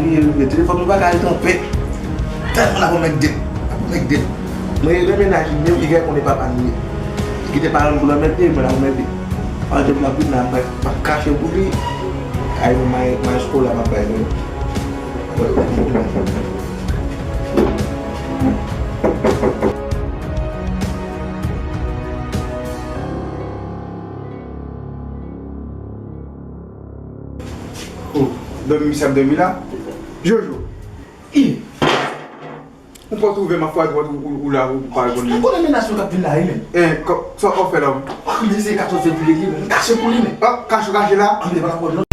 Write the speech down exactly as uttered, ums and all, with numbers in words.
Telefòn nou pa ka ret anpè. Tèlman l ap anmède m. L ap anmède m. Mwen renmen naj li menm, li gen konnen papa m ye. Li kite paran m pou l anmède, mwen l ap anmède. Anmède m ap vin la, m ap kache pou li. Ay, mwen, may, may skola m ap bay mwen. Oh, dòmi misye ap dòmi la? Jojo. I. Ou pa twouve m ap fwa ou, ou, ou la, ou pa reponn li. Ou konnen menas nou k ap vin la, wi, men. Eh, kò, sa w ap fè la, wi? Ou konnen se katòz fevriye li, men. Kache pou li, men. Ah, kache, kache la? Ann, devan la pòt, non.